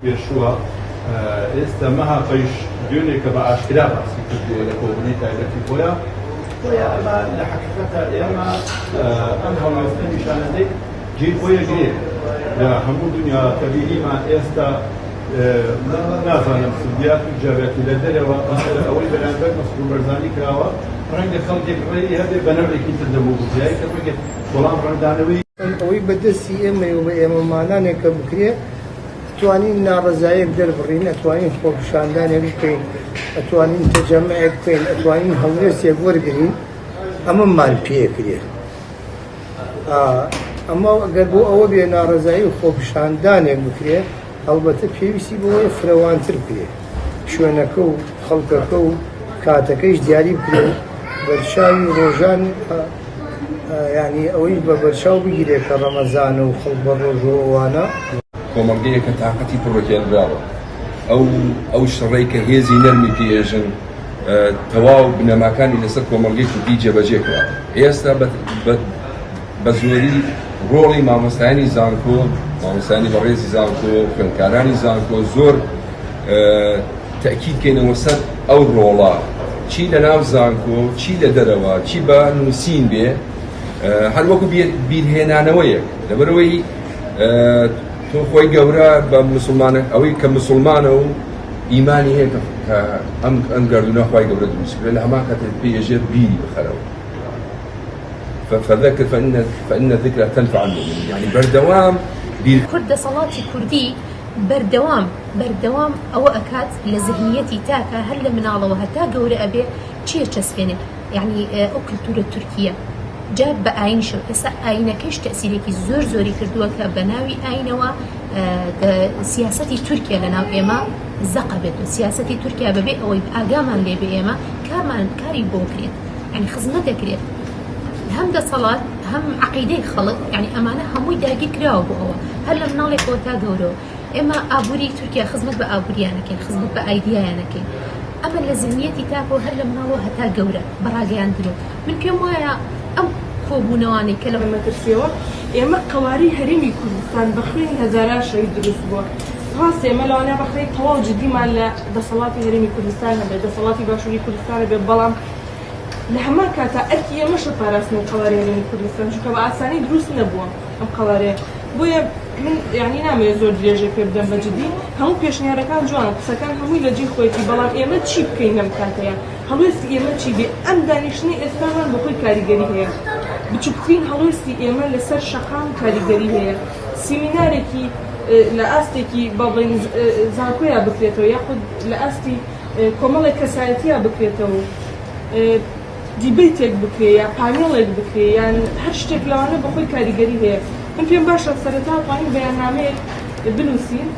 پێشووە، ئێستا مەهەپەیش دوێنێ کە بە ئاشکرا باسی کردووە لە کۆبوونەی تایبەتی خۆیا، بۆیە ئەمە لە حەقیقەتا ئێمە ئەم هەڵوێستە نیشانەدەین جێی خۆی ئەگرێ لە هەموو دنیا کە بینیمان ئێستا من نازانم سلبیات و ئیجابیاتی لە دەرەوە مەسەلە ئەوەی بەرامبەر مەسرور بەرزانی کراوە ڕەنگە خەڵکێک ڕێی هەبێ بە نەوعێکی تر دەبوو بگوترایە کە ڕەنگە بەڵام ڕەنگدانەوەی ئەوەی بە دەستی ئێمەیە و بە ئێمەمانانێکە بکرێ ئەتوانین ناڕەزایەک دەربڕین، ئەتوانین خۆپیشاندانێک بکەین، ئەتوانین تەجەمعێک بکەین، ئەتوانین هەڵوێستێک وەرگرین، ئەمەمان پێکرێ. ئەمە گەر بۆ ئەوە بێ ناڕەزایی و خۆپیشاندانێک بکرێ، هەڵبەتە پێویستی بەوەیە فرەوانتر بکرێ، شوێنەکە و خەڵکەکە و کاتەکەیش دیاری بکرێ و بەرچاوی ڕۆژان یانی ئەوەیش بە بەرچاو بگیرێ کە ڕەمەزانە و خەڵک بە ڕۆژ و ئەوانە. کۆمەڵگەیەکە تاقەتی پڕۆکێنراوە. ئەو ئەو شەڕەی کە هێزی نەرمی پێ ئێژن تەواو بنەماکانی لەسەر کۆمەڵگەی کوردی جێبەجێ کراوە. ئێستا بە زۆری ڕۆڵی مامۆستایانی زانکۆ، مامۆستایانی بەڕێزی زانکۆ، خوێندکارانی زانکۆ زۆر تەئکید کەینەوە سەر ئەو ڕۆڵە چی لە ناو زانکۆ چی لە دەرەوە چی بە نووسین بێ هەر وەکو بیرهێنانەوەیەک لەبەرەوەی تۆ خۆی گەورە بە مسلمانە ئەوەی کە مسلمانە و ئیمانی هەیە کە ئەم ئەم گردونە خی گەورە دروست کرد لە هەمان کاتێک پێژێ بیری بخەرەوە فذكر فإن فإن الذكرى تنفع المؤمنين يعني بەردەوام بیر کورد دەسەڵاتی کوردی بەردەوام بەردەوام ئەوە ئەکات لە زهنیەتی تاکە هەر لە مناڵەوە هەتا گەورە ئەبێ چی ئەچەسپێنێ یعنی ئەو کلتورە تورکیە جا بە ئاینیشەوە ئێستا ئاینەکەیش تەسیرێکی زۆر زۆری کردووە کە بە ناوی ئاینەوە سیاسەتی تورکیا لە ناو ئێمە زەقە بێت و سیاسەتی تورکیا بەبێ ئەوەی ئاگامان لێ بێ ئێمە کارمان کاری بۆ کرێت یعنی خزمەت دەکرێت هەم دەسەڵات هەم عەقیدەی خەڵک یعنی ئەمانە هەمووی داگیر کراوە بۆ ئەوە هەر لە مناڵێکەوە تا گەورەوە ئێمە ئابووری تورکیا خزمەت بە ئابووریانەکەین خزمەت بە ئایدیایانەکەین ئەمە لە زهنیەتی تاکەوە هەر لە مناڵەوە هەتا گەورە بە ڕاگەیاندن و من پێم وایە ئەم کۆبوونەوانەی کە لە مەترسیەوە ئێمە قەوارەی هەرێمی کوردستان بە خوێنی هەزاران شەهید دروست بووە ڕاستە ئێمە لەوانەیە ڕەخنەی تەواو جدیمان لە دەسەڵاتی هەرێمی کوردستان هەبێت دەسەڵاتی باشووری کوردستان هەبێت بەڵام لە هەمان کاتا ئەرکی ئێمەشە پاراستنی قەوارەی هەرێمی کوردستان چونکە بە ئاسانی دروست نەبووە ئەم قەوارەیە بۆیە من یانی نامەوێت زۆر درێژە پێ بدەم بە جدی هەموو پێشنیارەکان جوانە قسەکان هەمووی لە جێی خۆیەتی بەڵام ئێمە چی بکەین لەم کاتەیە هەڵوێستی ئێمە چی بێ ئەم دانیشتنەی ئێستامان بە خۆی کاریگەری هەیە بچوکترین هەڵوێستی ئێمە لەسەر شەقام کاریگەری هەیە سیمینارێکی لە ئاستێکی با بڵێین زانکۆیا بکرێتەوە یاخود لە ئاستی کۆمەڵێک کەسایەتیا بکرێتەوە و دیبەیتێک بکرێ یا پانێڵێک بکرێ یان هەر شتێک لەوانە بەخۆی کاریگەری هەیە من پێم باشە سەرەتا توانین بەیاننامەیەک بنووسین.